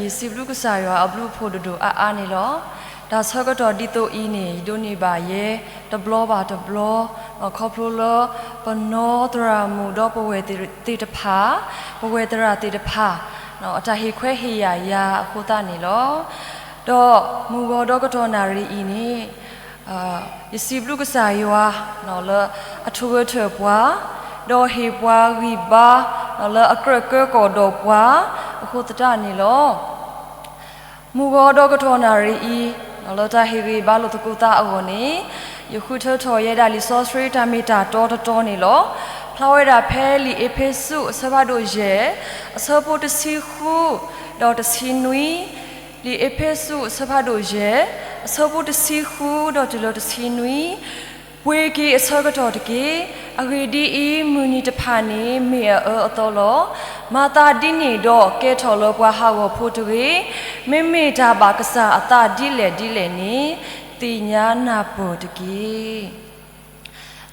ယစံးဘျုးကစၢ်ယွၤအဘျုးအဖှိၣ်ဒိၣ်ဒိၣ်အါအါန့ၣ်လီၤ. တၢ်ဆၢကတီၢ်ဒ်သိးအံၤန့ၣ် ယဒိးန့ၢ်ဘၣ်ယဲ တဘျီဘၣ်တဘျီ, ခီဖျိလၢပနီသရၣ်မုၣ်ဒီးပဝဲၢ်သ့ၣ်တဖၣ်, ပဝဲၢ်သရၣ်သ့ၣ်တဖၣ် အတၢ်ဟ့ၣ်ခွဲးဟ့ၣ်ယာ်ယၤအဃိသတးန့ၣ်လီၤ. ဒီးမုၢ်ဂီၤဒီးကတီၢ်နၣ်ရံၣ်အံၤန့ၣ် ယစံးဘျုးကစၢ်ယွၤ လၢအထူးဂဲၤထၢၣ်ပှၤ, ဒီးဟ့ၣ်ပှၤဂံၢ်ဘါ လၢအကြၢးကၢကီၢ်ဒီးပှၤ အဃိသတးန့ၣ်လီၤ. မုၢ်ဂီၤဒီးကတီၢ်နၣ်ရံၣ်အံၤ လၢတၢ်ဟ့ၣ်ဂံၢ်ဘါလိာ်သကိးသးအဂီၢ်န့ၣ် ယဃုထၢထီၣ်ယဲဒၣ်လံာ်စီဆှံတၢ်မ့ၢ်တၢ်တီတတီန့ၣ်လီၤ. ဖျါဝဲဒၣ်ဖဲလံာ်အ့းဖ့းစူးအဆၢဖးဒိၣ်ယဲၢ် အဆၢဖိတဆံဃု ဒီးတဆံနွံ, လံာ်အ့းဖ့းစူးအဆၢဖးဒိၣ်ယဲၢ် အဆၢဖိတဆံဃုဒီးတုၤလၢတဆံနွံ, ပှ့ၤက့ၤအဆၢကတီၢ်တက့ၢ်. အဂ့ၢ်ဒ်အံၤ, မုၢ်နံၤတဖၣ်န့ၣ် မ့ၢ်အအၢအသီလီၤ. မၤသးဒ်န့ၣ်ဒီးကဲထီၣ်လၢပှၤဟးဂီၤဖိတဂ့ၤ. မ့မ့ၢ်တၢ်ဘၣ်ကစၢ်အသးဒ်လဲၣ်ဒ်လဲၣ်န့ၣ် သ့ၣ်ညါနၢ်ပၢၢ်တက့ၢ်.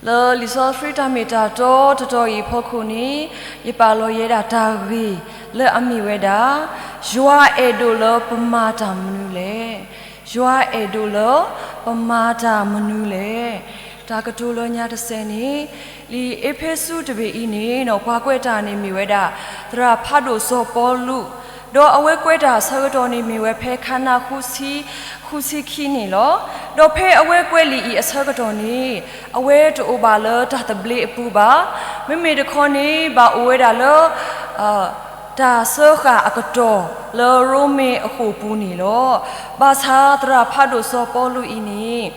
လၢလံာ်စီဆှံတၢ်မ့ၢ်တၢ်တီတတီအံၤအဖီခိၣ်န့ၣ် ယပာ်လီၤယဲဒၣ်တၢ်ဂ့ၢ်လၢအမ့ၢ်ဝဲဒၣ် ယွၤအဲၣ်ဒိးလၢပမၤတၢ်မနုၤလဲၣ်. ယွၤအဲၣ်ဒိးလၢပမၤတၢ်မနုၤလဲၣ်. တၢ်ကတိၤလၢညါတစဲးန့ၣ် လံာ်အ့းဖ့းစူးတဘ့ၣ်အံၤန့ၣ် ပှၤကွဲးတၢ်န့ၣ်မ့ၢ်ဝဲဒၣ် သရၣ်ဖးဒိၣ်စီၤပီလူး, ဒီးအဝဲကွဲးတၢ်အဆၢကတီၢ်န့ၣ်မ့ၢ်ဝဲဖဲခါနါဃုဆံ, ဃုဆံခံန့ၣ်လီၤ. ဒီးဖဲအဝဲကွဲးလံာ်အံၤအဆၢကတီၢ်န့ၣ် အဝဲတအိၣ်ဘၣ်လၢတၢ်သဘျ့အပူၤဘၣ်. မ့မ့ၢ်တခီန့ၣ် ဘၣ်အိၣ်ဝဲဒၣ်လၢ တၢ်စၢဃာ်အကတီၢ်လၢရိမ့ၤအဃိာ်ပူၤန့ၣ်လီၤ. ဘၣ်ဆၣ်သရၣ်ဖးဒိၣ်စီၤပီလူးအံၤန့ၣ်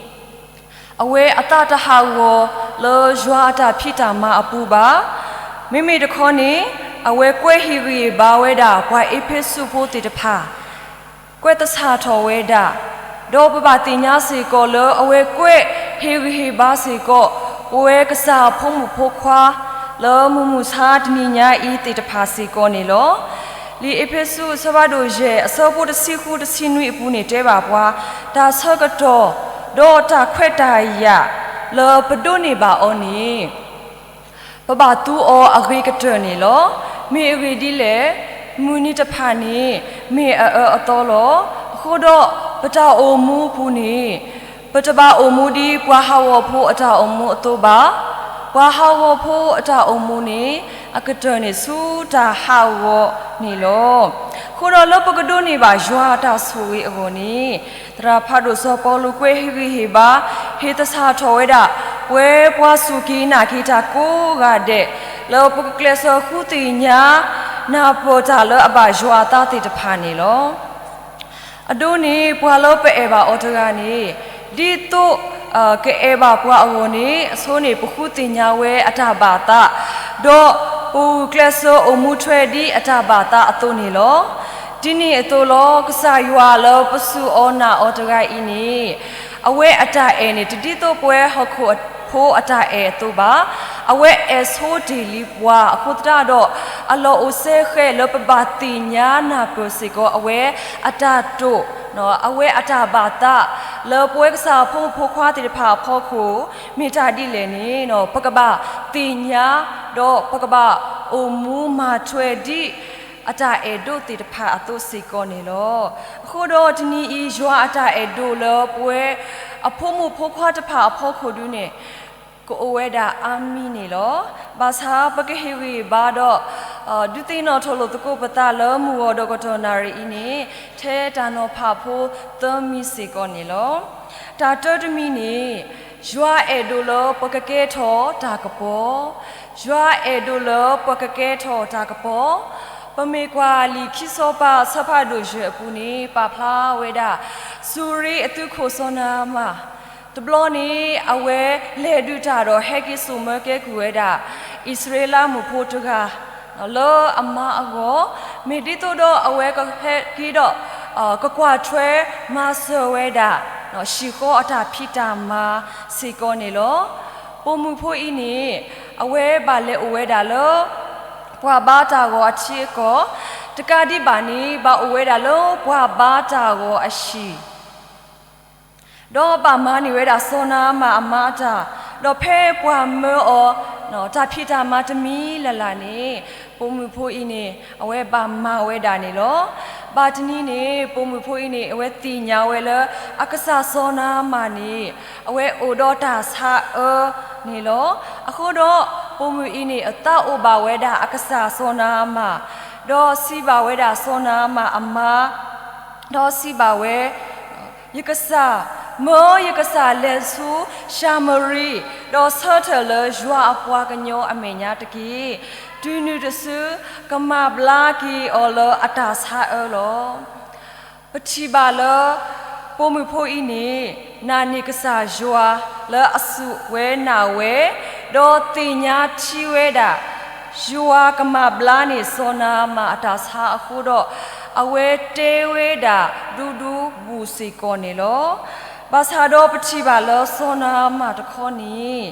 အဝဲအသးတဟးဂီၤလၢယွၤအတၢ်ဖံးတၢ်မၤအပူၤဘၣ်. မ့မ့ၢ်တခီန့ၣ် အဝဲကွဲးဟ့ၣ်ဂံၢ်ဟ့ၣ်ဘါဝဲဒၣ်ပှၤအ့းဖ့းစူးဖိသ့ၣ်တဖၣ် ကွဲးသဆၣ်ထီၣ်ဝဲဒၣ်, ဒီးပဘၣ်သ့ၣ်ညါစ့ၢ်ကီးလၢအဝဲကွဲးဟ့ၣ်ဂံၢ်ဟ့ၣ်ဘါစ့ၢ်ကီး ပဝဲကစၢ်အဖိမုၣ်ဖိခွါ လၢမုၢ်မဆါတနံၤညါအံၤသ့ၣ်တဖၣ်စ့ၢ်ကီးန့ၣ်လီၤ. လံာ်အ့းဖ့းစူးအဆၢဖးဒိၣ်ယဲၢ် အဆၢဖိတဆံဃုတဆံနွံအပူၤန့ၣ်တဲဘၣ်ပှၤ တၢ်ဆၢကတီၢ် ဒီးတၢ်ခွဲးတၢ်ယာ်လၢပဒိးန့ၢ်ဘၣ်အီၤန့ၣ် ပဘၣ်သူအီၤအဂ့ၤကတၢၢ်န့ၣ်လီၤ. မ့ၢ်အဂ့ၢ်ဒ်လဲၣ်, မုၢ်နံၤတဖၣ်န့ၣ် မ့ၢ်အအၢအသီလီၤ. အဃိဒီး ပတၢ်အိၣ်မူအပူၤန့ၣ် ပတဘၣ်အိၣ်မူဒ်ပှၤဟးဂီၤဖိအတၢ်အိၣ်မူအသိးဘၣ်. ပှၤဟးဂီၤဖိအတၢ်အိၣ်မူန့ၣ် အကတၢၢ်န့ၣ်ဆူတၢ်ဟးဂီၤန့ၣ်လီၤ. အဃိဒီးလၢပကဒိးန့ၢ်ဘၣ်ယွၤအတၢ်ဆိၣ်ဂ့ၤအဂီၢ်န့ၣ် သရၣ်ဖးဒိၣ်စီၤပီလူးကွဲးဟ့ၣ်ဂံၢ်ဟ့ၣ်ဘါ ဟ့ၣ်သဆၣ်ထီၣ်ဝဲဒၣ် ပဝဲပှၤစူၢ်က့ၤနာ်က့ၤတၢ်ကိးဂၤဒဲး လၢပကကျဲးစၢးဃုသ့ၣ်ညါ နၢ်ပၢၢ်တၢ်လၢအဘၣ်ယွၤအသးသ့ၣ်တဖၣ်န့ၣ်လီၤ. အဒိန့ၣ် ပှၤလၢပအဲၣ်ဘၣ်အီၤတဂၤန့ၣ် ဒ်သိး ကအဲၣ်ဘၣ်ပှၤအဂီၢ်န့ၣ် အဆိန့ၣ် ပဃုသ့ၣ်ညါဝဲအတၢ်ဘၣ်သး, ဒီးပဂုာ်ကျဲးစၢးအိၣ်မူထွဲဒ်အတၢ်ဘၣ်သးအသိးန့ၣ်လီၤ. ဒ်န့ၣ်အသိးလီၤ ကစၢ်ယွၤလၢပစူၢ်အီၤနာ်အီၤတဂၤအံၤန့ၣ် အဝဲအတၢ်အဲၣ်န့ၣ် တဒ်သိးပဝဲဟီၣ်ခိၣ်ဖိအတၢ်အဲၣ်အသိးဘၣ်. အဝဲအဲၣ်ဆိတ့ၢ်လံပှၤအဃိသတးဒီး အလီၢ်အိၣ်စဲဃဲးလၢပဘၣ်သ့ၣ်ညါနၢ်ပၢၢ်စ့ၢ်ကီး အဝဲအတၢ်တိာ် အဝဲအတၢ်ဘၣ်သး လၢပဝဲကစၢ်အဖိမုၣ်ဖိခွါသ့ၣ်တဖၣ်အဖီခိၣ် မ့ၢ်တၢ်ဒ်လဲၣ်န့ၣ် ပကဘၣ်သ့ၣ်ညါ ဒီးပကဘၣ်အိၣ်မူမၤထွဲဒ် အတၢ်အဲၣ်ဒိးသ့ၣ်တဖၣ်အသိးစ့ၢ်ကီးန့ၣ်လီၤ. အဃိဒီးတနံၤအံၤ ယွၤအတၢ်အဲၣ်ဒိးလၢပဝဲ အဖိမုၣ်ဖိခွါတဖၣ်အဖီခိၣ်ဒုန့ၣ် ကအိၣ်ဝဲဒၣ်အါမံၤန့ၣ်လီၤ. ဘၣ်ဆၣ်ပကဟ့ၣ်ဂံၢ်ဘါဒီး ဒုးသ့ၣ်နီၣ်ထီၣ်လိာ်သကိးပသးလၢမုၢ်ဂီၤဒီးကတီၢ်နၣ်ရံၣ်အံၤန့ၣ် ထဲတၢ်နီၤဖးဖိသၢမံၤစ့ၢ်ကီးန့ၣ်လီၤ. တၢ်တၢတမံၤန့ၣ် ယွၤအဲၣ်ဒိးလၢပကကဲထီၣ်တၢ်ကပီၤ, ယွၤအဲၣ်ဒိးလၢပကကဲထီၣ်တၢ်ကပီၤ, ပမ့ၢ်ကွၢ်လံာ်ခံစီၤပၤအဆၢဖးဒိၣ်ယဲၢ်အပူၤန့ၣ် ပာ်ဖျါဝဲဒၣ် စူၤရ့အသုးခိၣ်စီၤနၤမၣ် တဘျီန့ၣ် အဝဲလဲၤဒုးတၢ်ဒီးဟဲက့ၤစိာ်မၢကဲကုၢ်ဝဲဒၣ် အံၣ်စရ့လးမုၣ်ဖိတဂၤ လၢအမါအဂီၢ်, မ့ၢ်ဒ်သိးဒီးအဝဲကဟဲက့ၤဒီး ကကွၢ်ထွဲမၤစၢၤဝဲဒၣ် ဟံၣ်ဃီအတၢ်ဖံးတၢ်မၤစ့ၢ်ကီးန့ၣ်လီၤ. ပိာ်မုၣ်ဖိအံၤန့ၣ် အဝဲဘၣ်လဲၤအိၣ်ဝဲဒၣ်လၢ ပှၤဘါတၢ်ဂီၤအထံအကီၢ်, တကးဒံးဘၣ်န့ၣ် ဘၣ်အိၣ်ဝဲဒၣ်လၢပှၤဘါတၢ်ဂီၤအဟံၣ် ဒီးဘၣ်မၤန့ၢ်ဝဲဒၣ်စီၤနၤမၣ်အမါအတၢ်, ဒီးဖဲပှၤမၢအီၤ တၢ်ဖံးတၢ်မၤတမံၤလၢ်လၢ်န့ၣ် ပိာ်မုၣ်ဖိအံၤန့ၣ် အဝဲဘၣ်မၤဝဲဒၣ်န့ၣ်လီၤ. ဘၣ်တနံၤန့ၣ် ပိာ်မုၣ်ဖိအံၤန့ၣ် အဝဲသ့ၣ်ညါဝဲလၢ အကစၢ်စီၤနၤအမၣ်န့ၣ် အဝဲအိၣ်ဒီးတၢ်ဆါအၢန့ၣ်လီၤ. အဃိဒီး ပိာ်မုၣ်အံၤန့ၣ် အသးအိၣ်ဘၣ်ဝဲဒၣ်အကစၢ်စီၤနၤအမၣ်, ဒီးစံးဘၣ်ဝဲဒၣ်စီၤနၤအမၣ်အမါ, ဒီးစံးဘၣ်ဝဲ, ယကစၢ်, မၢယကစၢ်လဲၤဆူၡၤမရံ, ဒီးဆၢထၢၣ်လၢယွၤအပှၤကညီအမဲာ်ညါတက့ၢ်. တုၤနုၤတစု ကမၤဘျါက့ၤအီၤလၢအတၢ်ဆါအၢလီၤ. ပထံၣ်ဘၣ်လၢ ပိာ်မုၣ်ဖိအံၤန့ၣ် နာ်န့ၢ်ကစၢ်ယွၤလၢအစူၢ်ဝဲနာ်ဝဲ, ဒီးသ့ၣ်ညါထံဝဲဒၣ် ယွၤကမၤဘျါန့ၢ်စီၤနၤအမၣ်အတၢ်ဆါအဃိဒီး, အဝဲတဲဝဲဒၣ်ဒူဒူဘူးစ့ၢ်ကီးန့ၣ်လီၤ. ဘၣ်ဆၣ်ဒီးပထံၣ်ဘၣ်လၢစီၤနၤအမၣ်တခီန့ၣ်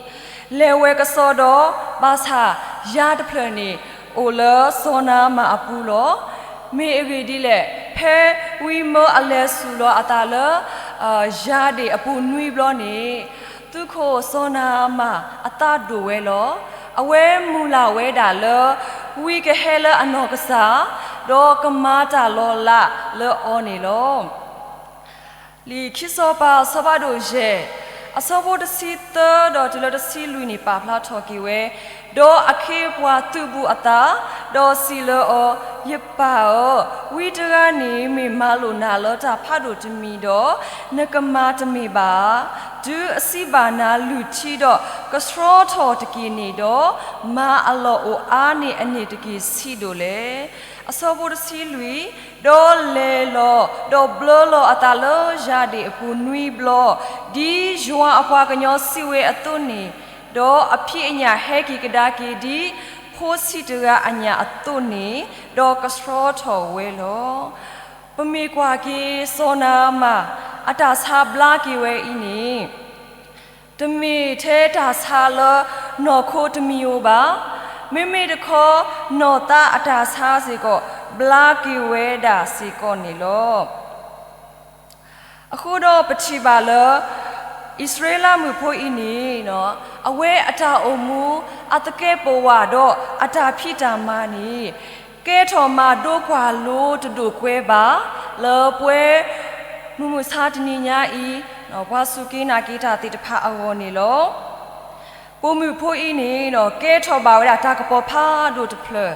လဲၤဝဲကစီဒီး, ဘၣ်ဆၣ်ယၤတဖျၢၣ်န့ၣ် အိၣ်လၢစီၤနၤအမၣ်အပူၤလီၤ. မ့ၢ်အဂ့ၢ်ဒ်လဲၣ်, ဖဲဝံမၢအလဲၤဆူၣ်လီၤအသးလၢ ယၤဒ့ၣ်အပူၤနွံဘျီန့ၣ်, သုးခိၣ်စီၤနၤအမၣ်အသးဒိၣ်ဝဲလီၤ. အဝဲမုၢ်လၢ်ဝဲဒၣ်လၢ ဝံကဟဲလၢအနီၢ်ကစၢ်, ဒီးကမၤတၢ်လီၤလးလၢအီၤန့ၣ်လီၤ. လံာ်ခံစီၤပၤအဆၢဖးဒိၣ်ယဲၢ်, အဆၢဖိတဆံသၢဒီးတုၤလၢတဆံလွံၢ်န့ၣ် ပာ်ဖျါထီၣ်က့ၤဝဲ, ဒီးအခ့အပှၤသုးဘူးအသး, ဒီးစံးလၢအီၤ, ယပၢ်ဧၢ, ဝံတဂၤန့ၣ်မ့ၢ်မၤလိာ်နၤလၢတၢ်ဖးဒိၣ်တမံၤဒီး, နကမၤတမ့ၢ်ဘၣ်ဧါ. တုၤအစံးဘၣ်နၤလုၢ်ထံဒီးကဆှီထီၣ်တက့ၢ်န့ၣ်ဒီး, မၤအလီၢ်အိၣ်အါန့ၢ်အန့ၣ်တက့ၢ်ဆံးဒိၣ်လဲၣ်. အဆၢဖိတဆံလွံၢ်, ဒီးလဲၤလီၤ, ဒီးဘျၢလီၤအသးလၢယၤဒ့ၣ်အပူၤနွံဘျီ, ဒ်ယွၤအပှၤကညီစံးဝဲအသိးန့ၣ်, ဒီးအဖံးအညၣ်ဟဲက့ၤကဒါက့ၤဒ်ဖိဆံးတဂၤအညၣ်အသိးန့ၣ်, ဒီးကဆှီထီၣ်ဝဲလီၤ. ပမ့ၢ်ကွၢ်က့ၤစီၤနၤအမၣ် အတၢ်ဆါဘျါက့ၤဝဲအံၤန့ၣ် တမ့ၢ်ထဲတၢ်ဆါလၢနီၢ်ခိတမံၤဧိၤဘၣ်, မ့မ့ၢ်တခီ နီၢ်သးအတၢ်ဆါစ့ၢ်ကီး ဘျါက့ၤဝဲဒၣ်စ့ၢ်ကီးန့ၣ်လီၤ. အဃိဒီးပထံၣ်ဘၣ်လၢ အံၣ်စရ့လးမုၣ်ဖိအံၤန့ၣ် အဝဲအတၢ်အိၣ်မူ အသကဲးပဝးဒီးအတၢ်ဖံးတၢ်မၤန့ၣ် ကဲထီၣ်မးဒိကွၢ်လိတဒိၣ်ကွဲဘၣ် လၢပဝဲ မုၢ်မဆါတနံၤညါအံၤ ပှၤစူၢ်က့ၤနာ်က့ၤတၢ်သ့ၣ်တဖၣ်အဂီၢ်န့ၣ်လီၤ. ပိာ်မုၣ်ဖိအံၤန့ၣ် ကဲထီၣ်ဘၣ်ဝဲဒၣ်တၢ်ကပီၤဖးဒိၣ်တဖျၢၣ်,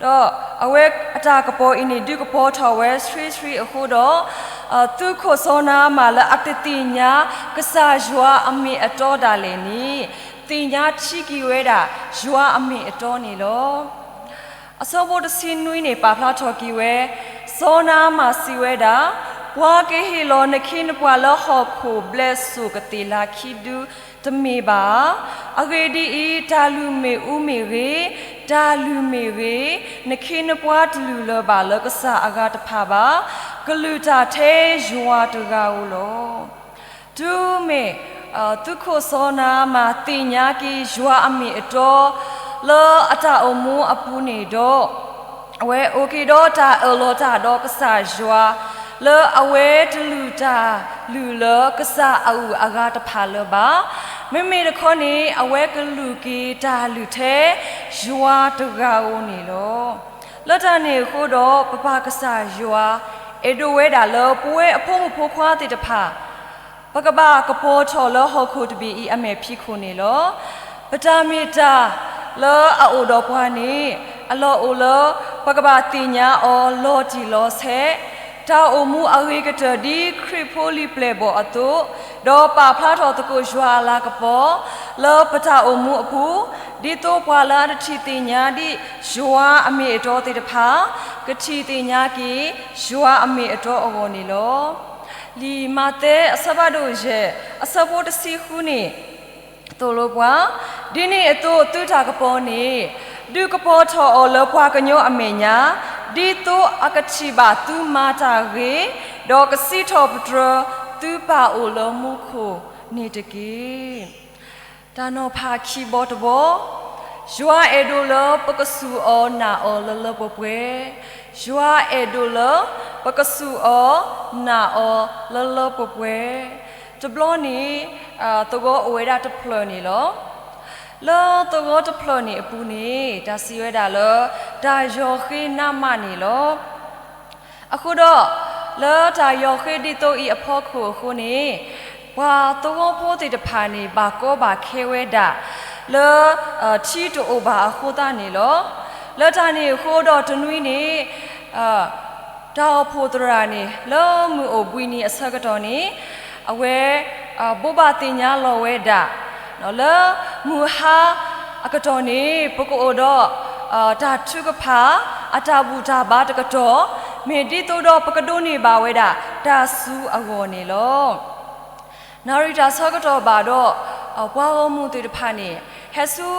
ဒီးအဝဲအတၢ်ကပီၤအံၤန့ၣ် ဒုးကပီၤထီၣ်ဝဲဆှံဆှံအဃိဒီး သုးခိၣ်စီၤနၤအမၣ်လၢအတသ့ၣ်ညါ ကစၢ်ယွၤအမ့ၢ်အတီဒၣ်လဲာ်န့ၣ် သ့ၣ်ညါထံက့ၤဝဲဒၣ် ယွၤအမ့ၢ်အတီန့ၣ်လီၤ. အဆၢဖိတဆံနွံန့ၣ် ပာ်ဖျါထီၣ်က့ၤဝဲ, စီၤနၤအမၣ်စံးဝဲဒၣ်, ပှၤကဟ့ၣ်လီၤနခ့နပှၤလၢဟီၣ်ခိၣ်ဘျဲးစိာ်ကသ့ၣ်လၤခံဒုတမ့ၢ်ဘၣ်ဧါ. အဂ့ၢ်ဒ်အံၤ, တၢ်လုၢ်မ့ၣ်အူမ့ၢ်ဂ့ၤ, တၢ်လုၢ်မ့ၢ်ဂ့ၤ, နခ့နပှၤတလုၢ်လၢၤဘၣ်လၢကစၢ်အဂၤတဖၣ်ဘၣ်, ကလုၢ်တၢ်ထဲယွၤတဂၤဧိၤလီၤ. တုၤမ့ၢ် သုးခိၣ်စီၤနၤအမၣ်သ့ၣ်ညါက့ၤယွၤအမ့ၢ်အတီ လၢအတၢ်အိၣ်မူအပူၤန့ၣ်ဒီး, အဝဲအိၣ်က့ၤဒီးတၢ်အၢၣ်လီၤတၢ်ဒီးကစၢ်ယွၤ, လၢအဝဲတလုၢ်တၢ်လုၢ်လၢကစၢ်အဂုၤအဂၤတဖၣ်လၢၤဘၣ်. မ့မ့ၢ်တခီန့ၣ် အဝဲကလုၢ်က့ၤတၢ်လုၢ်ထဲယွၤတဂၤဧိၤန့ၣ်လီၤ. လၢတၢ်န့ၣ်အဃိဒီး ပပၢ်ကစၢ်ယွၤ အဲၣ်ဒိးဝဲဒၣ်လၢပဝဲအဖိမုၣ်ဖိခွါသ့ၣ်တဖၣ် ပကဘၣ်ကပီၤထီၣ်လၢဟီၣ်ခိၣ်တဘ့ၣ်အံၤအမဲာ်ဖံးခိၣ်န့ၣ်လီၤ. ပတၢ်မ့ၢ်တၢ်လၢအအိၣ်ဒီးပှၤန့ၣ် အလီၢ်အိၣ်လၢ ပကဘၣ်သ့ၣ်ညါအီၤလီၤတံၢ်လီၤဆဲး, တၢ်အိၣ်မူအဂ့ၤကတၢၢ်ဒ်ခရံာ်ဖိလံၤပျဲၢ်ဘီၣ်အသိး, ဒီးပာ်ဖျါထီၣ်သကိးယွၤအလၤကပီၤ လၢပတၢ်အိၣ်မူအပူၤ, ဒ်သိးပှၤလၢအတထံၣ်သ့ၣ်ညါဒံးယွၤအမ့ၢ်အတီသ့ၣ်တဖၣ် ကထံၣ်သ့ၣ်ညါက့ၤ ယွၤအမ့ၢ်အတီအဂီၢ်န့ၣ်လီၤ. လံာ်မးသဲအဆၢဖးဒိၣ်ယဲၢ် အဆၢဖိတဆံဃုန့ၣ် သိၣ်လိပှၤ, ဒ်န့ၣ်အသိးသုတၢ်ကပီၤန့ၣ် ဒုးကပီၤထီၣ်အီၤလၢပှၤကညီအမဲာ်ညါ, ဒ်သိးအကထံၣ်ဘၣ်သုမၤတၢ်ဂ့ၤ, ဒီးကစံးထီၣ်ပတြၢၤသုပၢ်အိၣ်လၢမူခိၣ်န့ၣ်တက့ၢ်. တၢ်နီၤဖးခံဘီတဘီ, ယွၤအဲၣ်ဒိးလၢပကစူၢ်အီၤနာ်အီၤလၢလၢပှဲၤပှဲၤ, ယွၤအဲၣ်ဒိးလၢပကစူၢ်အီၤနာ်အီၤလၢလၢပှဲၤပှဲၤ, တဘျီန့ၣ် သဝီအိၣ်ဝဲဒၣ်တဖျၢၣ်န့ၣ်လီၤ. လၢသဝီတဖျၢၣ်န့ၣ်အပူၤန့ၣ် တၢ်စံးဝဲဒၣ်လၢ တၢ်ယီၤဃ့နးမးန့ၣ်လီၤ. အဃိဒီး, လၢတၢ်ယီၤဃ့ဒ်သိးအံၤအဖီခိၣ်အဃိန့ၣ်, ပှၤသဝီဖိသ့ၣ်တဖၣ်န့ၣ် ဘၣ်ကီဘၣ်ခဲဝဲဒၣ် လၢ ထံတအိၣ်ဘၣ်အဃိသတးန့ၣ်လီၤ. လၢတၢ်န့ၣ်အဃိဒီးတနွံန့ၣ်, တၢ်အိၣ်ဖှိၣ်သရၣ်န့ၣ် လၢမုၢ်အိၣ်ဘှံးနံၤအဆၢကတီၢ်န့ၣ်, အဝဲ ဘိးဘၣ်သ့ၣ်ညါလီၤဝဲဒၣ် လၢမုၢ်ဟါအကတီၢ်န့ၣ် ပကအိၣ်ဒီး တၢ်ထုကဖၣ် အတၢ်ဘူၣ်တၢ်ဘါတကတီၢ်, မ့ၢ်ဒ်သိးဒီးပကဒိးန့ၢ်ဘၣ်ဝဲဒၣ် တၢ်စူၤအဂီၢ်န့ၣ်လီၤ. နၣ်ရံၣ်တၢ်ဆၢကတီၢ်ဘၣ်ဒီး, ပှၤဂီၢ်မုၢ်သ့ၣ်တဖၣ်န့ၣ် ဟဲဆူ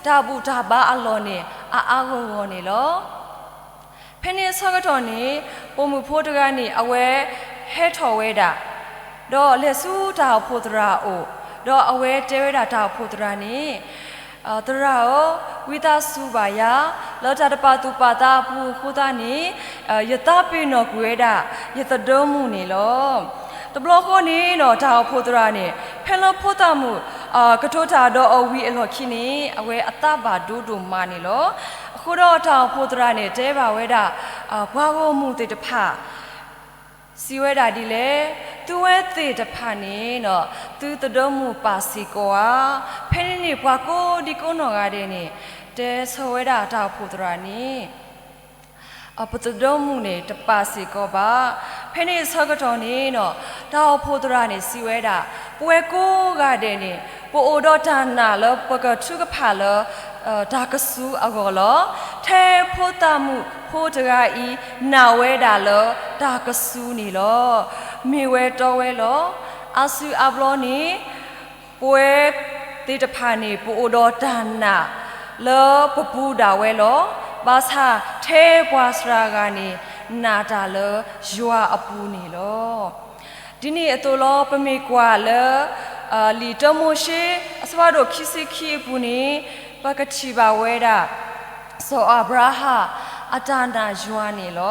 တၢ်ဘူၣ်တၢ်ဘါအလီၢ်န့ၣ် အါအါဂီၢ်ဂီၢ်န့ၣ်လီၤ. ဖဲန့ၣ်အဆၢကတီၢ်န့ၣ်, ပိာ်မုၣ်ဖိတဂၤန့ၣ် အဝဲဟဲထီၣ်ဝဲဒၣ်, ဒီးလဲၤဆူတၢ်အိၣ်ဖှိၣ်သရၣ်အအိၣ်, ဒီးအဝဲတဲဝဲဒၣ်တၢ်အိၣ်ဖှိၣ်သရၣ်န့ၣ်, သရၣ်ဧၢ, ဝံသးစူၤဘၣ်ယၤ, လၢတၢ်တပာ်သူၣ်ပာ်သးအပူၤအဃိသတးန့ၣ်, ယသးပ့ၤနီၣ်ကွံာ်ဝဲဒၣ် ယသဒၢမုၣ်န့ၣ်လီၤ. တဘျီဃီန့ၣ်ဒီး တၢ်အိၣ်ဖှိၣ်သရၣ်န့ၣ် ဖဲလၢဖိသၣ်မုၣ် ကတိၤတၢ်ဒီးအီၤဝံၤအလီၢ်ခံန့ၣ် အဝဲအသးဘၣ်ဒိဒိၣ်မးန့ၣ်လီၤ. အဃိဒီးတၢ်အိၣ်ဖှိၣ်သရၣ်န့ၣ် တဲဘၣ်ဝဲဒၣ် ပှၤဂီၢ်မုၢ်သ့ၣ်တဖၣ် စံးဝဲဒၣ်ဒ်လဲၣ်, သုဝဲသ့ၣ်တဖၣ်န့ၣ် သုသဒၢမုၣ်ပာ်စ့ၢ်ကီးဧါ. ဖဲန့ၣ်န့ၣ် ပှၤကိးဒံကိးနီၢ်ဂၤဒဲးန့ၣ် တဲဆၢဝဲဒၣ်တၢ်အိၣ်ဖှိၣ်သရၣ်န့ၣ် ပသဒၢမုၣ်န့ၣ် တပာ်စ့ၢ်ကီးဘၣ်. ဖဲန့ၣ်အဆၢကတီၢ်န့ၣ်ဒီး တၢ်အိၣ်ဖှိၣ်သရၣ်န့ၣ် စံးဝဲဒၣ်, ပဝဲကိးဂၤဒဲးန့ၣ် ပအိၣ်ဒီးတၢ်နာ်လၢပကထုကဖၣ်လၢ တၢ်ကစူၤအဂီၢ်လီၤ. ထဲဖိသၣ်မုၣ်ဖိတဂၤအံၤ နာ်ဝဲဒၣ်လၢတၢ်ကစူၤန့ၣ်လီၤ. မ့ၢ်ဝဲတီဝဲလီၤ. အါစုအါဘျီန့ၣ် ပဝဲသ့ၣ်တဖၣ်န့ၣ် ပအိၣ်ဒီးတၢ်နာ်လၢပပူၤဒၣ်ဝဲလီၤ. ဘၣ်ဆၣ်ထဲပှၤစှၤဂၤန့ၣ် နာ်တၢ်လၢယွၤအပူၤန့ၣ်လီၤ. ဒ်န့ၣ်အသိးလီၤ ပမ့ၢ်ကွၢ်လၢ လံာ်တၢမိၤၡ့ အဆၢဖးဒိၣ်ခံဆံခံအပူၤန့ၣ် ပကထံၣ်ဘၣ်ဝဲဒၣ် စီၤအၤဘြၤဟၣ် အတၢ်နာ်ယွၤန့ၣ်လီၤ.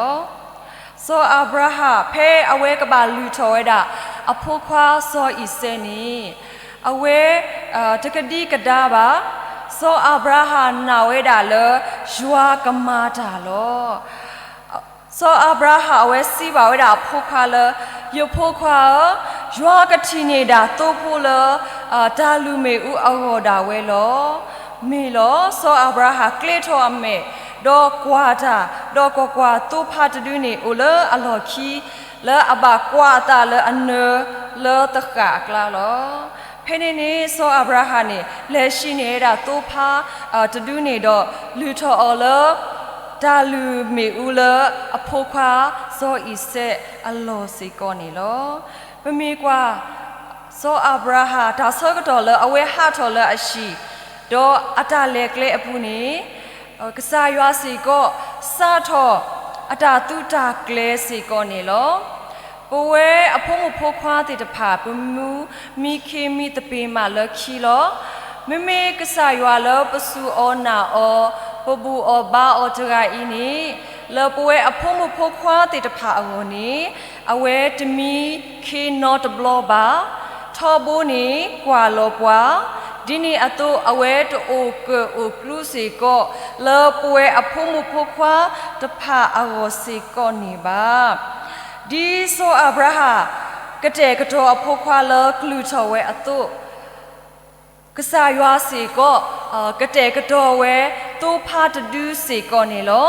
စီၤအၤဘြၤဟၣ် ဖဲအဝဲကဘၣ်လုၢ်ထီၣ်ဝဲဒၣ် အဖိခွါစီၤအံၤစဲးန့ၣ် အဝဲ တကဒံကဒါဘၣ်. စီၤအၤဘြၤဟၣ်နာ်ဝဲဒၣ်လၢ ယွၤကမၤတၢ်လီၤ. စီၤအၤဘြၤဟၣ်အဝဲစံးဘၣ်ဝဲဒၣ်အဖိခွါလၢ ယဖိခွါဧၢ, ယွၤကထံၣ်န့ၢ်ဒၣ်သိဖိလၢ တၢ်လုၢ်မ့ၣ်အူအဂီၢ်ဒၣ်ဝဲလီၤ. မ့ၢ်လီၤ. စီၤအၤဘြၤဟၣ်ကျဲထီၣ်အမဲာ် ဒီးကွၢ်တၢ်, ဒီးကွၢ်ကွၢ်, သိဖါတဒုန့ၣ်အိၣ်လၢအလီၢ်ခံ လၢအဘၣ်ကွၢ်အသးလၢအနၢၤလၢသဃၣ်အကျါလီၤ. ဖဲန့ၣ်န့ၣ် စီၤအၤဘြၤဟၣ်န့ၣ် လဲၤဟံးန့ၢ်ဝဲဒၣ်သိဖါတဒုန့ၣ်ဒီး လုၢ်ထီၣ်အီၤလၢ တၢ်လုၢ်မ့ၣ်အူလၢအဖိခွါစီၤအံၤစဲးအလီၢ်စ့ၢ်ကီးန့ၣ်လီၤ. ပမ့ၢ်ကွၢ် စီၤအၤဘြၤဟၣ် တၢ်ဆၢကတီၢ်လၢအဝဲဟးထီၣ်လၢအဟံၣ် ဒီးအတၢ်လဲၤကျဲအပူၤန့ၣ် ကစၢ်ယွၤစ့ၢ်ကီး စးထီၣ်အတၢ်သုးတၢ်ကျဲၤစ့ၢ်ကီးန့ၣ်လီၤ. ပဝဲအဖိမုၣ်ဖိခွါသ့ၣ်တဖၣ် ပမူမံခ့မံသပ့ၤမးလၢခံလီၤ. မ့မ့ၢ်ကစၢ်ယွၤလၢပစူၢ်အီၤနာ်အီၤ ပဘူၣ်အီၤဘါအီၤတဂၤအံၤန့ၣ် လၢပဝဲအဖိမုၣ်ဖိခွါသ့ၣ်တဖၣ်အဂီၢ်န့ၣ် အဝဲတမံခ့နီတဘျီဘၣ်. ထီဘိန့ၣ်ကွၢ်လီၤပှၤ, ဒ်န့ၣ်အသိးအဝဲတအိၣ်ကၢၣ်အိၣ်ကျူစ့ၢ်ကီး လၢပဝဲအဖိမုၣ်ဖိခွါတဖၣ်အဂီၢ်စ့ၢ်ကီးန့ၣ်ဘၣ်. ဒ်စီၤအၤဘြၤဟၣ် ကတဲာ်ကတီၤအဖိခွါလၢကလုၢ်ထီၣ်ဝဲအသိး ကစၢ်ယွၤစ့ၢ်ကီး ကတဲာ်ကတီၤဝဲ သိဖါတဒုစ့ၢ်ကီးန့ၣ်လီၤ.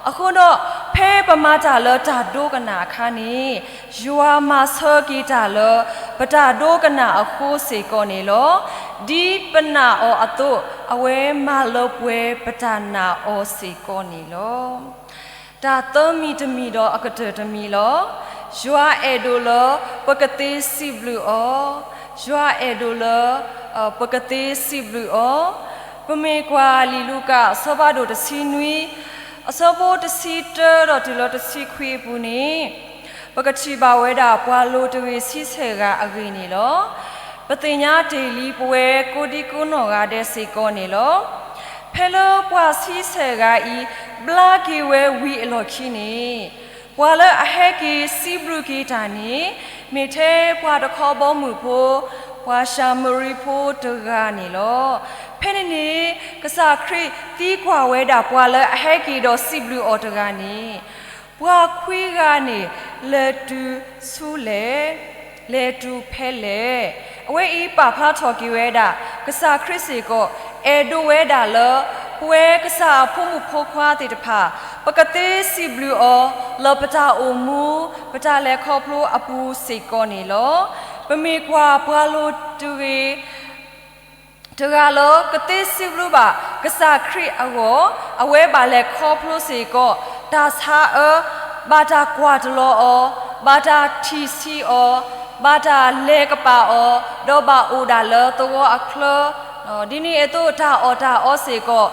အဃိဒီး ဖဲပမၤတၢ်လၢတၢ်ဒိကနၣ်အခါန့ၣ် ယွၤမၤဆၢက့ၤတၢ်လၢ ပတၢ်ဒိကနၣ်အဃိစ့ၢ်ကီးန့ၣ်လီၤ. ဒ်ပနာ်အီၤအသိး အဝဲမၤလၢပှဲၤပတၢ်နာ်အီၤစ့ၢ်ကီးန့ၣ်လီၤ. တၢ်သၢမံၤတမံၤဒီးအကတၢၢ်တမံၤလီၤ. ယွၤအဲၣ်ဒိးလၢပကသ့စံးဘျုးအီၤ, ယွၤအဲၣ်ဒိးလၢ ပကသ့စံးဘျုးအီၤ. ပမ့ၢ်ကွၢ်လံာ်လူၤကၣ် အဆၢဖးဒိၣ်တဆံနွံ အဆၢဖိတဆံတၢဒီးတုၤလၢတဆံခွံအပူၤန့ၣ် ပကထံၣ်ဘၣ်ဝဲဒၣ်ပှၤလိၤတဂ့ၤဆံဆဲၣ်ဂၤအဂ့ၢ်န့ၣ်လီၤ. ပသ့ၣ်ညါတ့ၢ်လံပဝဲကိးဒံကိးနီၢ်ဂၤဒဲးစ့ၢ်ကီးန့ၣ်လီၤ. ဖဲလၢပှၤဆံဆဲၣ်ဂၤအံၤ ဘျါက့ၤဝဲဝံၤအလီၢ်ခံန့ၣ် ပှၤလၢအဟဲက့ၤစံးဘျုးက့ၤတၢ်န့ၣ် မ့ၢ်ထဲပှၤတခီဘီမုၢ်ဖိ ပှၤၡၤမရံဖိတဂၤန့ၣ်လီၤ. ဖဲန့ၣ်န့ၣ် ကစၢ်ခရံာ်သံကွၢ်ဝဲဒၣ်ပှၤလၢအဟဲက့ၤဒီးစံးဘျုးအီၤတဂၤန့ၣ် ပှၤခွံဂၤန့ၣ် လဲၤတုၤဆူလဲၣ်, လဲၤတုၤဖဲလဲၣ်. အဝဲအံၤပာ်ဖျါထီၣ်က့ၤဝဲဒၣ် ကစၢ်ခရံာ်စ့ၢ်ကီး အဲၣ်ဒိးဝဲဒၣ်လၢ ပဝဲကစၢ်အဖိမုၣ်ဖိခွါသ့ၣ်တဖၣ် ပကသ့စံးဘျုးအီၤ လၢပတၢ်အိၣ်မူ ပတၢ်လဲၤခီဖျိအပူၤစ့ၢ်ကီးန့ၣ်လီၤ. ပမ့ၢ်ကွၢ်ပှၤလိၤတဂ့ၤ တဂၤလၢကသ့စံးဘျုးဘၣ်ကစၢ်ခရံာ်အဂီၢ်, အဝဲဘၣ်လဲၤခီဖျိစ့ၢ်ကီး တၢ်ဆါအၢ, ဘၣ်တၢ်ကွၢ်တလီၤအီၤ, ဘၣ်တၢ်ထံၣ်ဆံးအီၤ, ဘၣ်တၢ်လဲၤကပာ်အီၤ, ဒီးဘၣ်အိၣ်ဒၣ်လၢသဝီအချၢ, ဒ်န့ၣ်အသိးတၢ်အီၣ်တၢ်အီစ့ၢ်ကီး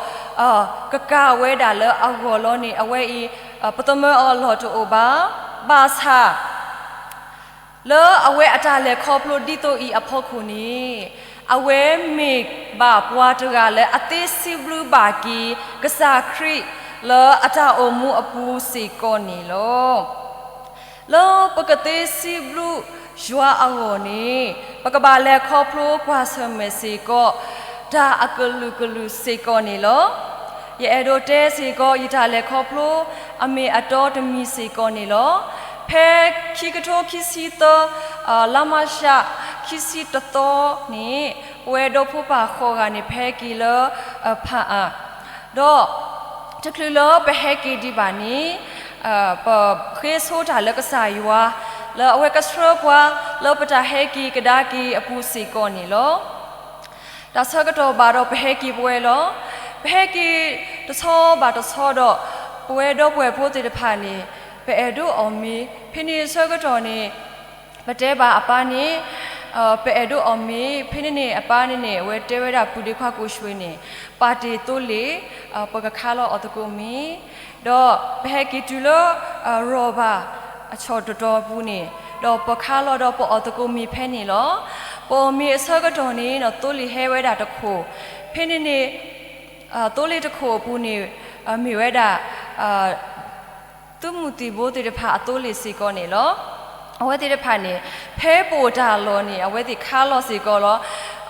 ကကၤဝဲဒၣ်လၢအဂီၢ်လီၤန့ၣ် အဝဲအံၤ ပသမၢအီၤလီၢ်တအိၣ်ဘၣ်. ဘၣ်ဆၣ် လၢအဝဲအတၢ်လဲၤခီဖျိဒ်သိးအံၤအဖီခိၣ်န့ၣ် အဝဲမ့ၢ်ဘၣ်ပှၤတဂၤလၢအသ့စံးဘျုးဘၣ်က့ၤ ကစၢ်ခရံာ်လၢအတၢ်အိၣ်မူအပူၤစ့ၢ်ကီးန့ၣ်လီၤ. လၢပကသ့စံးဘျုးယွၤအဂီၢ်န့ၣ် ပကဘၣ်လဲၤခီဖျိကွၢ်ဆၢၣ်မဲာ်စ့ၢ်ကီး တၢ်အကလုာ်ကလုာ်စ့ၢ်ကီးန့ၣ်လီၤ. ယအဲၣ်ဒိးတဲစ့ၢ်ကီး ယတၢ်လဲၤခီဖျိအမ့ၢ်အတီတမံၤစ့ၢ်ကီးန့ၣ်လီၤ. ဖဲခံကထိခံဆံသၢ လါမၢ်ၡး ခံဆံတသီန့ၣ် ပဝဲဒီဖိပၢ်ဃိးဂၤန့ၣ် ပဟဲက့ၤလၢ ဖၣ်အၣ် ဒီး တချုးလၢပဟဲက့ၤဒံးဘၣ်န့ၣ် ပဃ့ဆိတၢ်လၢကစၢ်ယွၤ လၢအဝဲကဆှၢပှၤလၢပတၢ်ဟဲက့ၤကဒါက့ၤအပူၤစ့ၢ်ကီးန့ၣ်လီၤ. တၢ်ဆၢကတီၢ်ဘၣ်ဒီးပဟဲက့ၤပဝဲလီၤ. ပဟဲက့ၤတဆီဘၣ်တဆီဒီး ပဝဲဒီပုၢ်ဝဲၢ်ဖိသ့ၣ်တဖၣ်န့ၣ် ပအဲၣ်ဒိးအီၣ်မ့ၤ ဖဲန့ၣ်အဆၢကတီၢ်န့ၣ် ပတဲဘၣ်အပၢ်န့ၣ် ပအဲၣ်ဒိးအီၣ်မ့ၤ ဖဲန့ၣ်န့ၣ် အပၢ်န့ၣ်န့ၣ် အဝဲတဲဝဲဒၣ်ပုၢ်ဒ့ခွါကိၣ်ရွှ့ၤန့ၣ် ပာ်တ့ၢ်သိလ့ၣ် ပကခါလီၤအီၣ်သကိးမ့ၤ ဒီးပဟဲက့ၤတုၤလၢ ရီၣ်ဘၣ်အဆီၣ်တတီၤပူၤန့ၣ် ဒီးပခါလီၤဒီးပအီၣ်သကိးမ့ၤဖဲန့ၣ်လီၤ. ပအီၣ်မ့ၤအဆၢကတီၢ်န့ၣ် သိလ့ၣ်ဟဲဝဲဒၣ်တခိၣ် ဖဲန့ၣ်န့ၣ် သိလ့ၣ်တခိၣ်အပူၤန့ၣ် မ့ၢ်ဝဲဒၣ် သုးမုၢ်သံၣ်ဘိသ့ၣ်တဖၣ်အသိလ့ၣ်စ့ၢ်ကီးန့ၣ်လီၤ. အဝဲသ့ၣ်တဖၣ်န့ၣ် ဖဲပအိၣ်တၢ်လီၢ်န့ၣ် အဝဲသ့ၣ်ခါလီၤစ့ၢ်ကီးလီၤ.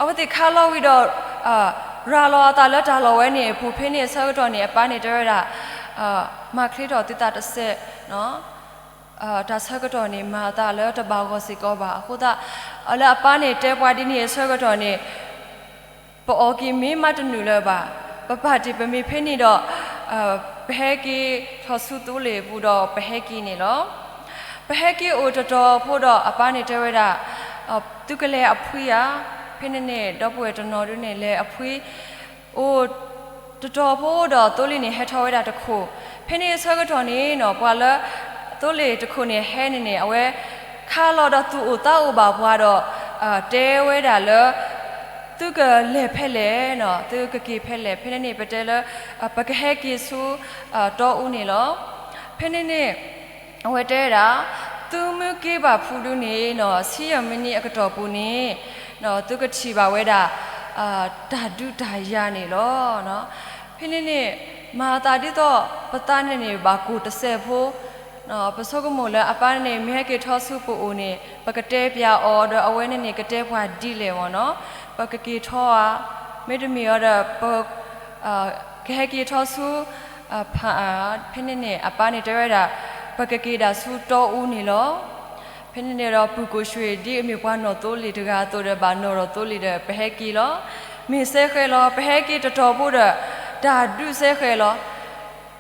အဝဲသ့ၣ်ခါလီၤဝံၤဒီး ရၤလီၤအသးလၢတၢ်လီၢ်ဝဲန့ၣ်အပူၤ ဖဲန့ၣ်အဆၢကတီၢ်န့ၣ် အပၢ်န့ၣ်တဲဝဲဒၣ် မၤချ့ထီၣ်သုသးတစဲး တၢ်ဆၢကတီၢ်န့ၣ် မၤအသးလၢတဘၣ်ဂီၢ်စ့ၢ်ကီးဘၣ်. အဃိသတး လၢအပၢ်န့ၣ်တဲပှၤဒ်န့ၣ်အဆၢကတီၢ်န့ၣ် ပအီၣ်က့ၤမ့ၤမးတနုာ်လၢၤဘၣ်. ပပာ်တ့ၢ်ပမ့ၤဖဲန့ၣ်ဒီး ပဟဲက့ၤထီၣ်ဆူသိလ့ၣ်အပူၤဒီးပဟဲက့ၤန့ၣ်လီၤ. ပဟဲက့ၤအိၣ်တတီၤဖိဒီးအပၢ်န့ၣ်တဲဝဲဒၣ် သုကလဲၤအဖှံဧါ. ဖဲန့ၣ်န့ၣ် ဒီပုၢ်ဝဲၢ်တနီၤဒုန့ၣ် လဲၤအဖှံ အိၣ်တတီၤဖိဒီးသိလ့ၣ်န့ၣ်ဟဲထီၣ်ဝဲဒၣ်တခိၣ်. ဖဲန့ၣ်အဆၢကတီၢ်န့ၣ်နီၤ ပှၤလၢ သိလ့ၣ်တခိၣ်န့ၣ်ဟဲန့ၣ်န့ၣ် အဝဲခါလီၤဒီးသူၣ်အိၣ်သးအိၣ်ဘၣ်ပှၤဒီး တဲဝဲဒၣ်လၢ သုကလဲၤဖဲလဲၣ်နီၤ သုကက့ၤဖဲလဲၣ်. ဖဲန့ၣ်န့ၣ် ပတဲလၢ ပကဟဲက့ၤဆူ တီအူန့ၣ်လီၤ. ဖဲန့ၣ်န့ၣ် အဝဲတဲဝဲဒၣ် သုမ့ၢ်က့ၤဘၣ်ဖုဒုန့ၣ်နီၤ ဆံယဲၢ်မံးနံးအကတီၢ်ပူၤန့ၣ် သုကထံၣ်ဘၣ်ဝဲဒၣ် တၢ်ဒုးတၢ်ယၤန့ၣ်လီၤ. ဖဲန့ၣ်န့ၣ် မၤသးဒ်သိး ပသးန့ၣ်န့ၣ် ဘၣ်ကိၢ်တစဲးဖိ ပဆိကမိၣ်လၢအပၢ်န့ၣ် မ့ၢ်ဟဲက့ၤထီၣ်ဆူပအိၣ်န့ၣ် ပကတဲပၠးအီၤဒီးအဝဲန့ၣ်န့ၣ် ကတဲပှၤဒ်လဲၣ်မ့ၢ်နီၤ. ပကက့ၤထီၣ်ဧါ, မ့တမ့ၢ်အီၤဒီး ပ ကဟဲက့ၤထီၣ်ဆူ ဖၣ်အၣ်, ဖဲန့ၣ်န့ၣ် အပၢ်န့ၣ်တဲဝဲဒၣ် ပကက့ၤဒၣ်ဆူတီအူန့ၣ်လီၤ. ဖဲန့ၣ်န့ၣ်ဒီး ပုၢ်ကိၣ်ရွှ့ၤ ဒ်အမ့ၢ်ပှၤနီၢ်သိလ့ၣ်တဂၤအသိးဒီး ဘၣ်နီၢ်ထီၣ်သိလ့ၣ်ဒီး ပဟဲက့ၤလီၤ. မ့ၢ်စဲဃဲၤလီၤ, ပဟဲက့ၤတတီၤဖိဒီး တၢ်ဒုးစဲဃဲၤလီၤ.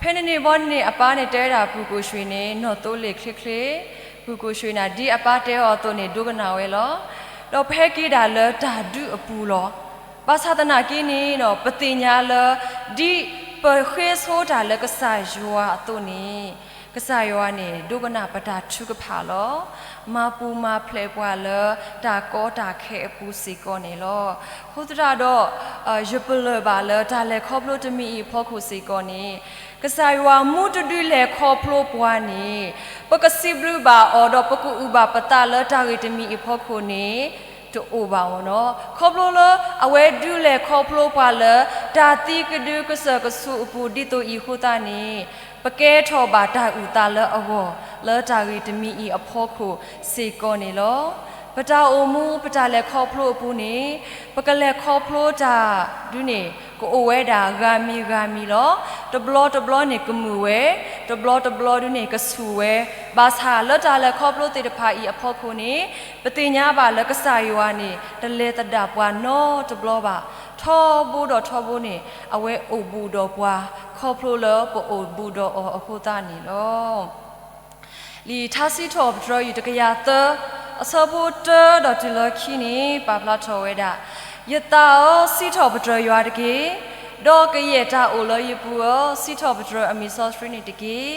ဖဲန့ၣ်န့ၣ်ဘီန့ၣ်န့ၣ် အပၢ်န့ၣ်တဲဝဲဒၣ် ပုၢ်ကိၣ်ရွှ့ၤန့ၣ် နီၢ်သိလ့ၣ်ချ့ချ့, ပုၢ်ကိၣ်ရွှ့ၤန့ၣ် ဒ်အပၢ်တဲအီၤအသိးန့ၣ် ဒိကနၣ်ဝဲလီၤ. ဒီးပဟဲက့ၤဒၣ်လၢတၢ်ဒုးအပူၤလီၤ. ဘၣ်ဆၣ်သနာ်က့န့ၣ်နီၤ ပသ့ၣ်ညါလၢ ဒ်ပဃ့ဆိတၢ်လၢကစၢ်ယွၤအသိးန့ၣ် ကစၢ်ယွၤန့ၣ် ဒိကနၣ်ပတၢ်ထုကဖၣ်လီၤ. မၤပူၤမၤဖျဲးပှၤလၢတၢ်ကီတၢ်ခဲအပူၤစ့ၢ်ကီးန့ၣ်လီၤ. အဃိသတးဒီး ယပလၢၢ်ဘၣ်လၢတၢ်လဲၤခီဖျိတမံၤအံၤအဖီခိၣ်စ့ၢ်ကီးန့ၣ် ကစၢ်ယွၤမ့ၢ်တဒုးလဲၤခီဖျိပှၤန့ၣ် ပကစံးဘျုးဘၣ်အီၤဒီးပကအုၣ်ဘၣ်ပသးလၢတၢ်ဂ့ၢ်တမံၤအံၤအဖီခိၣ်န့ၣ် တအိၣ်ဘၣ်မ့ၢ်နီၤ. ခီဖျိလၢအဝဲဒုးလဲၤခီဖျိပှၤလၢ တၢ်သံကဒုကစၢၢ်ကဆူးအပူၤဒ်သိးအံၤအဃိသတးန့ၣ် ပကဲထီၣ်ဘၣ်တၢ်အုၣ်သးလၢအဂီၢ် လၢတၢ်ဂ့ၢ်တမံၤအံၤအဖီခိၣ်စ့ၢ်ကီးန့ၣ်လီၤ. ပတၢ်အိၣ်မူ ပတၢ်လဲၤခီဖျိအပူၤန့ၣ် ပကလဲၤခီဖျိတၢ်ဒုးန့ၣ် ကအိၣ်ဝဲဒၣ်ဂၤမံၤဂၤမံၤလီၤ. တဘျီတဘျီန့ၣ်ကမုာ်ဝဲ, တဘျီတဘျီဒုးန့ၣ်ကဆူၣ်ဝဲ, ဘၣ်ဆၣ်လၢတၢ်လဲၤခီဖျိသ့ၣ်တဖၣ်အံၤအဖီခိၣ်န့ၣ် ပသ့ၣ်ညါဘၣ်လၢကစၢ်ယွၤန့ၣ် တလဲၤသဒၣ်ပှၤနီတဘျီဘၣ်. ထီဘိဒီးထီဘိန့ၣ် အဝဲအိၣ်ဘူးဒီးပှၤ ခီဖျိလၢပအိၣ်ဘူးဒီးအီၤအဃိသတးန့ၣ်လီၤ. လံာ်ထါစံးထီၣ်ပတြၢၤ ယူၢ်တကယၤသၢ အဆၢဖိတၢဒီးတုၤလၢခံန့ၣ် ပာ်ဖျါထီၣ်ဝဲဒၣ်, ယသးဧၢ, စံးထီၣ်ပတြၢၤယွၤတက့ၢ်. ဒီးကယဲၢ်တၢ်အိၣ်လၢယပူၤဧၢ, စံးထီၣ်ပတြၢၤအမံၤစီဆှံန့ၣ်တက့ၢ်.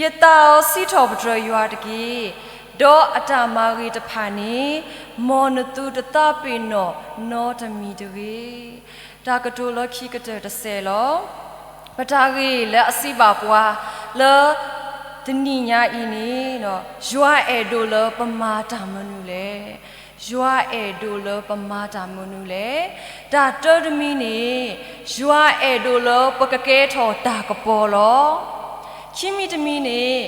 ယသးဧၢ, စံးထီၣ်ပတြၢၤယွၤတက့ၢ်. ဒီးအတၢ်မၤဂ့ၤတဖၣ်န့ၣ် မ်နသုတသးပ့ၤနီၣ်နီတမံၤတဂ့ၤ. တၢ်ကတိၤလၢခံကတၢၢ်တစဲးလီၤ. ပတၢ်ဂ့ၢ်လၢအစံးဘၣ်ပှၤလၢ တနံၤညါအံၤန့ၣ် ယွၤအဲၣ်ဒိးလၢပမၤတၢ်မနုၤလဲၣ်. ယွၤအဲၣ်ဒိးလၢပမၤတၢ်မနုၤလဲၣ်. တၢ်တၢတမံၤန့ၣ် ယွၤအဲၣ်ဒိးလၢပကကဲထီၣ်တၢ်ကပီၤလီၤ. ခံမံၤတမံၤန့ၣ်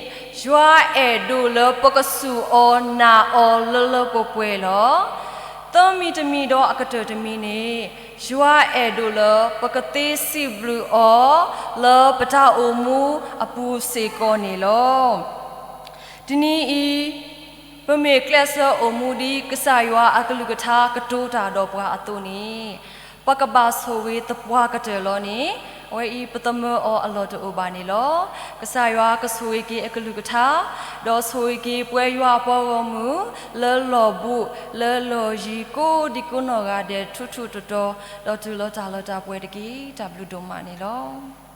ယွၤအဲၣ်ဒိးလၢပကစူၢ်အီၤနာ်အီၤလၢလၢပှဲၤပှဲၤလီၤ. သၢမံၤတမံၤဒီးအကတၢၢ်တမံၤန့ၣ် ယွၤအဲၣ်ဒိးလၢပကသ့စံးဘျုးအီၤ လၢပတၢ်အိၣ်မူအပူၤစ့ၢ်ကီးန့ၣ်လီၤ. တနံၤအံၤ ပမ့ၢ်ကျဲးစၢးအိၣ်မူဒ်ကစၢ်ယွၤအကလုၢ်ကထါကတိၤတၢ်ဒီးပှၤအသိးန့ၣ် ပကဘၣ်ဆိၣ်ဂ့ၤသပှၢ်ကတၢၢ်လီၤန့ၣ် အဝဲအံၤပသမၢအီၤအလီၢ်တအိၣ်ဘၣ်န့ၣ်လီၤ. ကစၢ်ယွၤကဆိၣ်ဂ့ၤက့ၤအကလုၢ်ကထါ ဒီးဆိၣ်ဂ့ၤက့ၤပှၤယွၤအပှၤဂီၢ်မုၢ် လၢလီၢ်ဘူး လၢလီၢ်ယံၤ ကိးဒံကိးနီၢ်ဂၤဒဲး ထူးထူးတီၤတီၤ ဒီးတုၤလၢတၢ်လီၤတၢ်ပှဲၤတက့ၢ်. တၢ်ဘျုးဒိၣ်မးန့ၣ်လီၤ.